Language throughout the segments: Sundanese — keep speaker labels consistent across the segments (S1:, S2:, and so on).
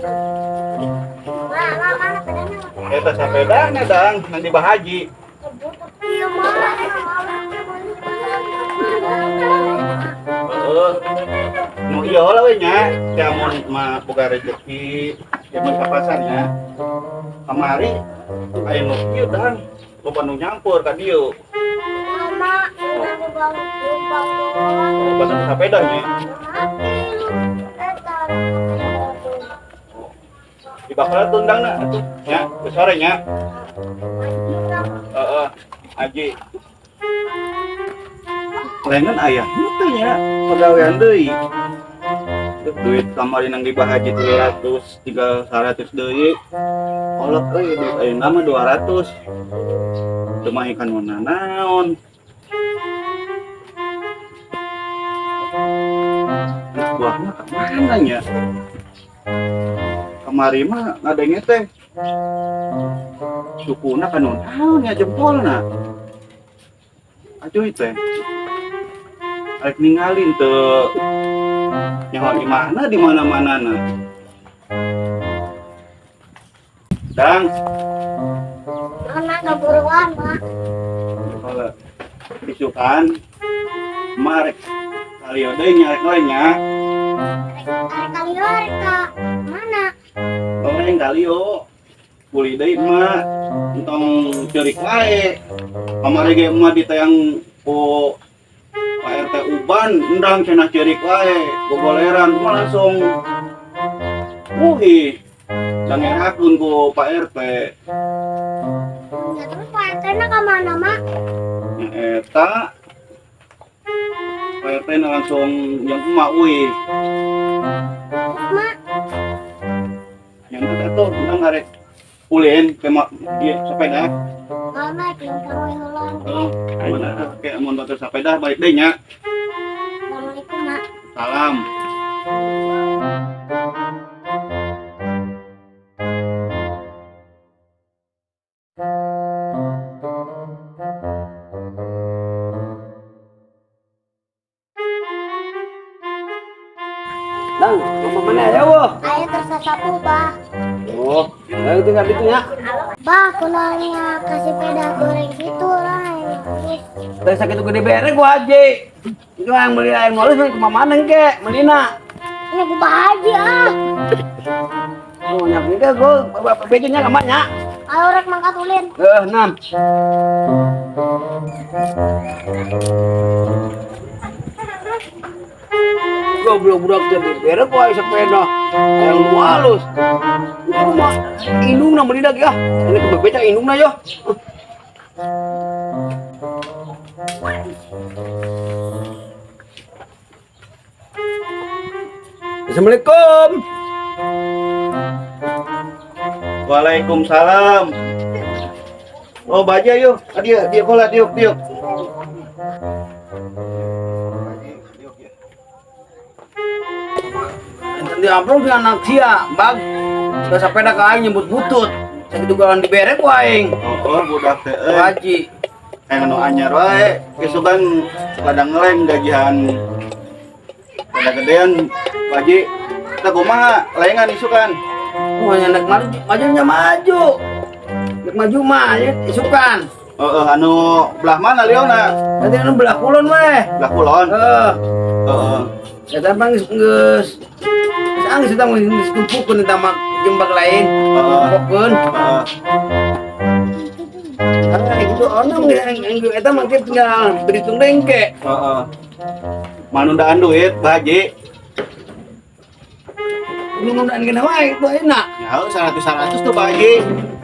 S1: Wah, mana pedana?
S2: Eta sapedana dang nanti bahaji.
S1: Iya, mah.
S2: Heeh. Nu ieu heula we nya, teh mun mah boga rezeki, ya mun ka pasar nya. Kamari aya nu kieu dang, loba nu nyampur ka dieu.
S1: Mama, nanti bang bang
S2: Loba nu sapeda nya.
S1: Eta.
S2: Dibakal tuh ndangna atuh nya, ke sore nya. Heeh, Haji. Lengan ayah henteu nya, pagawean deui. Duit kamari nang di Haji 300, tinggal 100 deui. Kolot euy duit ayeuna mah 200. Teu mah ikan naon. Anak buahna ka mana nya? Kamari mah ngadenge teh. Sukuna ka naon nya jempolna. Acuy teh. Arek ningalin teu nyaho di mana di mana-manana. Dang,
S1: Mana nggak buruan, Mak?
S2: kalau isukan marek kalio deui nya rek lain nya.
S1: Arek kalio arek ka mana?
S2: Oleng kalio. Kuli deui mah entong ceurik wae. Kamari ge emak ditayang ku Pak RT Uban endang cenah ceurik wae, gogoleran mah langsung uih. Dangerakeun ku Pak RT.
S1: Ya terus Pak RT na ka mana, Mak?
S2: Nya eta Pak RT na langsung yang emak uih.
S1: Terus, Mak,
S2: Yang eta tuh endang arek ulin ke mak ieu sepeda.
S1: mana lingkar we heula teh.
S2: Mana kayak mun batur sepeda balik deui nya.
S1: Assalamualaikum, Mak.
S2: Salam.
S3: Dang, rumah mana ya, wah?
S1: Ayo tersasapu, Bah.
S3: Oh, ayo tinggal itu ya.
S1: Bah, kulangnya kasih peda goreng situ lah.
S3: Tadi sakit gede bere gua haji. Itu yang beli air mulus ke mana ke, melina.
S1: Ini gua haji ah.
S3: Oh, nyak ini gua bejunya ke mana?
S1: Ayo rek mangkat ulin.
S3: Eh, enam. Goblok budak teh bere gua sepeda. Yang nu halus. Itu mah indungna melina ya. Ini kebebeca indungna yo. Assalamualaikum.
S2: Waalaikumsalam. Oh, baja yuk. Ah, dia dia kola diuk diuk.
S3: Enten diamprong di anak sia, bag. Udah sepeda ka aing nyebut butut. Sakitu gawan dibere ku aing.
S2: Oh, budak teh euy.
S3: Haji.
S2: Kayak nu anyar wae. Isukan ladang ngeleng gajian pada gedean Haji. Kita kumaha layangan isukan.
S3: Wah, nek maju, majunya maju. Nek maju mah ya, isukan.
S2: Heeh, anu belah mana liona?
S3: Nanti anu belah kulon weh.
S2: Belah kulon.
S3: Heeh.
S2: Heeh.
S3: Eta mah geus geus geus anggeus eta mah geus tumpukeun eta mah jembak lain.
S2: Heeh.
S3: Tumpukeun.
S2: Heeh.
S3: Ah, gitu ono eta mah tinggal berhitung dengke.
S2: Heeh. Manundaan duit, Pak Haji.
S3: Nundaan kena wae itu enak.
S2: Ya, 100 tuh Pak Haji.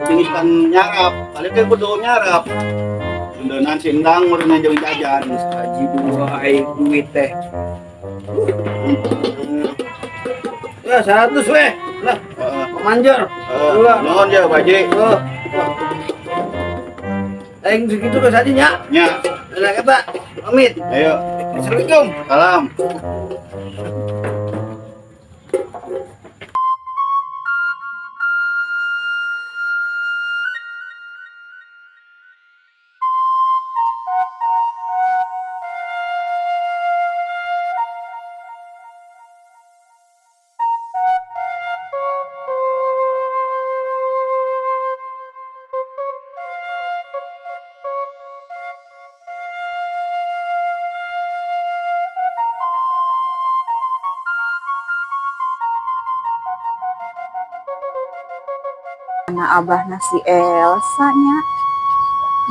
S2: Jenis kan nyarap. Kali kan kudu nyarap. Sundanan si Endang meureun jeung jajan.
S3: Haji dua aing duit teh. Ya 100 weh. Lah,
S2: Heeh.
S3: manjur.
S2: Heeh. Nuhun ya Pak Haji.
S3: Oh. Aing segitu geus aja nya.
S2: Nya,
S3: Lah kata pamit.
S2: ayo.
S3: Assalamualaikum.
S2: Salam.
S4: Nah, abahna si Elsa nya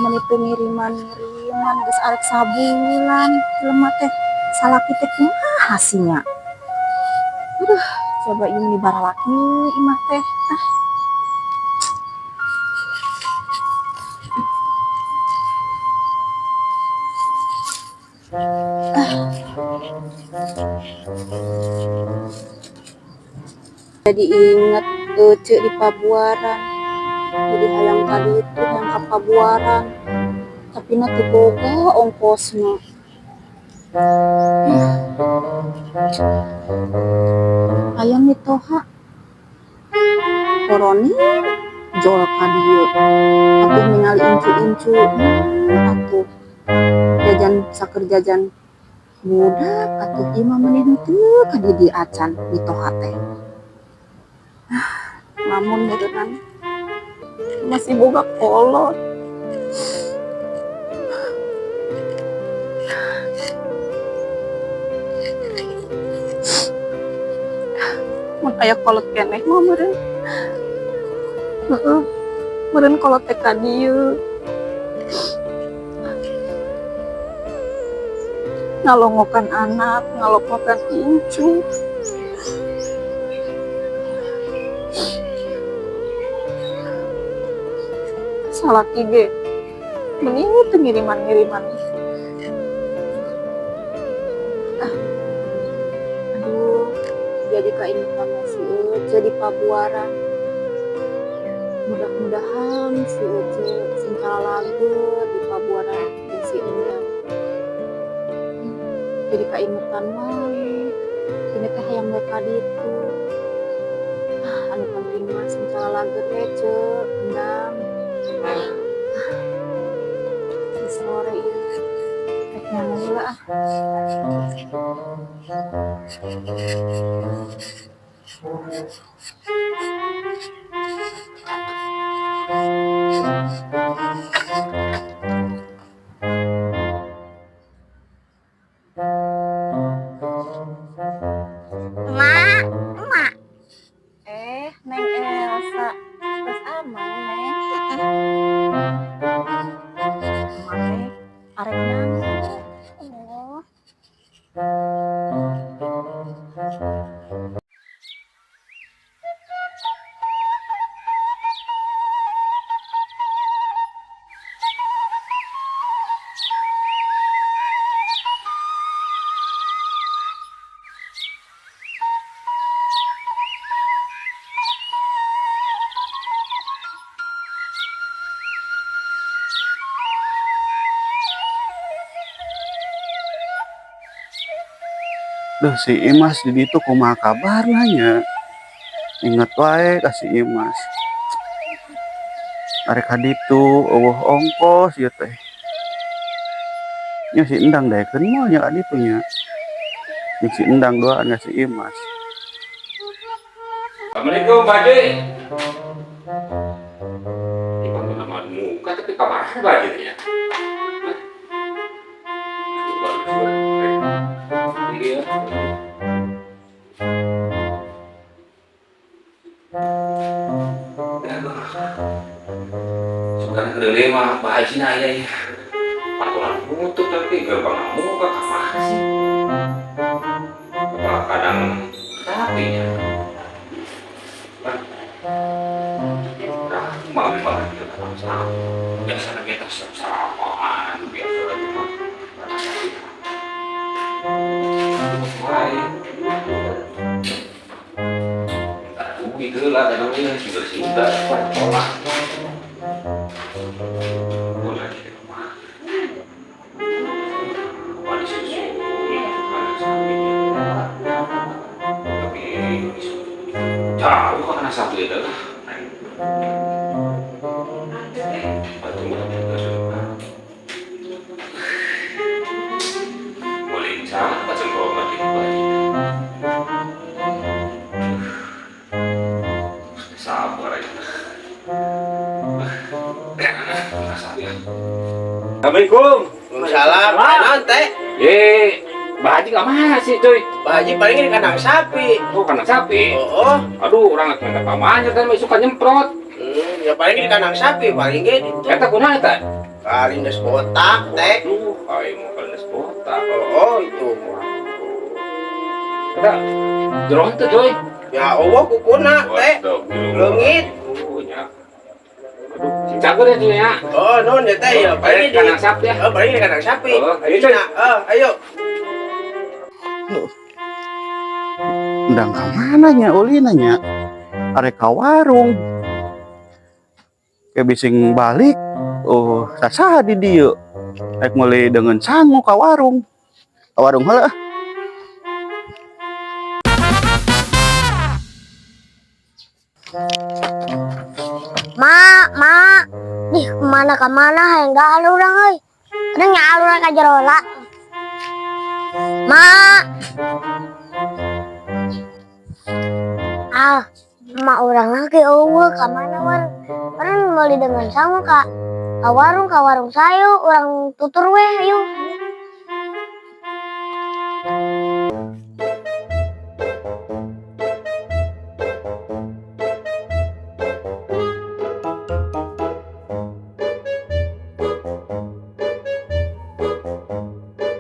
S4: meni teu ngiriman-ngiriman, geus arek sabulan jelema teh. Salaki teh kumaha sih nya? Aduh, coba ieu meni baralaki imah teh. Ah. Ah. Jadi inget Ece di Pabuaran, jadi hayang ka ditu, hayang ka Pabuaran, tapi na teu boga ongkosna. Hayang mitoha koroni jol ka dieu atuh, ningali incu-incu atuh jajan, saker jajan budak atuh. Ieu mah meni henteu ka di dieu acan mitoha teh. Lamun meureunnan masih boga kolot. Mun aya kolot keneh mah meureun. Heeh. Meureun kolot teh ka dieu. Ngalongokan anak, ngalongokan incu. Salaki ge meni teu ngiriman-ngiriman. Ah. Aduh, jadi kaingetan si Ece di Pabuaran. Mudah-mudahan si Ece sing kalalageur di Pabuaran jeung si Endang. Jadi kaingetan wae. Ini teh hayang we ka ditu. Ah, anu penting mah sing kalalageur we, Ce, Endang. Ah, geus sore ieu. Rek nyangu heula ah.
S1: Emak, emak.
S4: Eh, Neng Elsa. Terus aman, Neng? Emak teh arek nyangu.
S1: Oh.
S2: Duh, si Imas di ditu kumaha kabarna nya? Inget wae ka si Imas. Arek ka ditu euweuh ongkos ieu teh. Nya si Endang daekeun moal nya ka ditu nya? Jeung si Endang duaan ka si Imas.
S5: Assalamualaikum, Pak Haji. Dipanggil nama muka tapi kamar Pak Haji nya. Iya. Aduh. Suka keliling mah Pak Haji na ya. Pantulan nutup tapi gerbang muka kamar sih. Apa kadang sapinya. Ramah banget gitu sama. Biasa kita salaman, biasa lagi mah. Duit lah, kadang ini sudah sudah tolak. Boleh di rumah. Apa disusul, karena sapinya. Tapi jauh karena sapi itu lah. Batu mudah. Boleh insya Allah cemprot di baju. Sabar aja. Assalamualaikum.
S3: Waalaikumsalam. Naon teh?
S5: Eh, Pak Haji nggak mana sih, cuy?
S3: Pak Haji paling ini kandang sapi.
S5: Oh, kandang sapi.
S3: Oh.
S5: Aduh, orang lagi minta pamannya kan suka nyemprot.
S6: Ya paling di kandang sapi paling ge itu.
S5: Eta kumaha eta?
S6: Kalindes botak teh.
S5: Duh, aing mau kalindes botak.
S6: Oh, itu.
S5: Eta jeroan teh, Joy.
S6: Ya eueuh kukuna teh. Leungit.
S5: Oh, nya. Aduh, sing cager ya, Joy ya.
S6: Oh, non ya teh ya paling di
S5: kandang sapi ya.
S6: Oh, paling di kandang sapi.
S5: Oh, ayo, Joy.
S6: Nah, oh, ayo.
S2: Endang ka mana nya ulina nya? Arek ka warung. Kayak bising balik. Oh, sasaha di dieu. Rek meuli dengan sangu ka warung. Ka warung heula ah.
S1: Ma, ma. Ih, kemana kemana hayang gaal urang euy. Ada nyaal urang ka jero la. Ma. Ah, ma urang lagi eueuh ka mana war? Orang meuli dengan sangu ka ka warung sayu urang tutur weh ayo.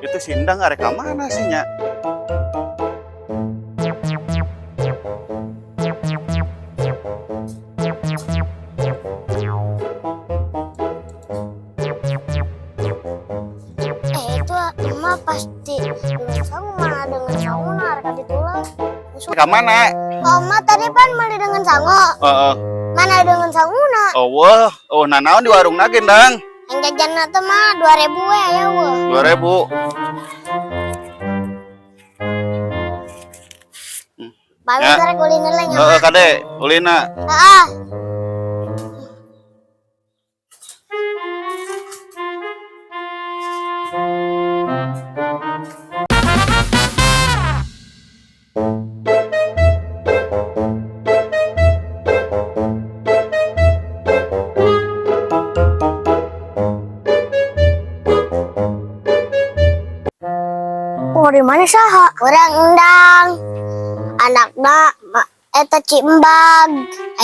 S2: Itu sindang arek ka mana sih nya?
S1: Itu emak pasti dengan sangu, mana dengan sangu nah arek ditulang.
S2: Ka mana?
S1: Oh, emak tadi pan meuli dengan sangu.
S2: Heeh.
S1: Mana dengan sangu na?
S2: Oh, wah. Oh, nanaon di warung na gendang?
S1: Yang jajan na teh mah 2000 we ya weh.
S2: 2000.
S1: Bagus
S2: Ya.
S1: arek ulina lah nya.
S2: Heeh, kade, ulina.
S1: Heeh. Oh, di mana saha? Urang endang. Anakna eta Cimbag.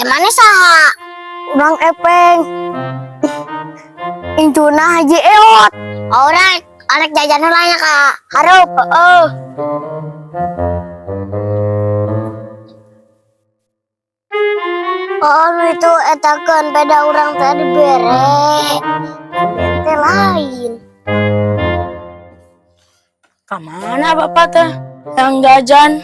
S1: Mana saha? Urang Epeng. Incuna Haji Ewot. Orang anak jajan heula nya ka hareup. Heeh. Oh, nu itu etakeun peda urang teh dibere. Teh lain.
S7: Kemana bapak teh yang jajan?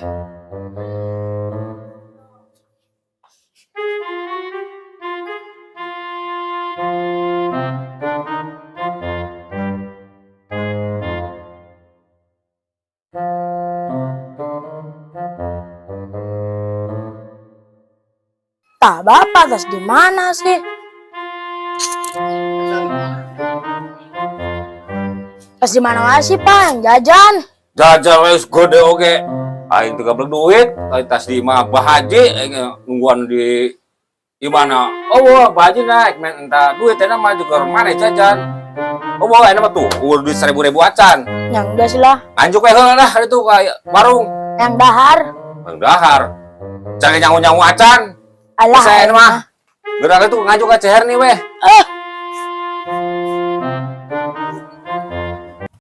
S7: Tah bapak tas di mana sih? Tas di mana sih pak yang jajan?
S5: Jajan wes gede oge. Aing teu gablek duit, aing tas di imah Bah Haji, aing nungguan di imana. Oh, wah, Bah Haji naik main entah duit enak mah juga mana jajan. Oh, wah, enak mah tuh, uang duit 1000 acan.
S7: Yang enggak sih lah.
S5: Anjuk we heula lah itu ka warung.
S7: Yang dahar.
S5: Yang dahar. Cari nyangu-nyangu acan.
S7: Alah,
S5: Saya
S7: aing
S5: mah. Gerak itu ngajuk ka ceher nih weh.
S7: Eh.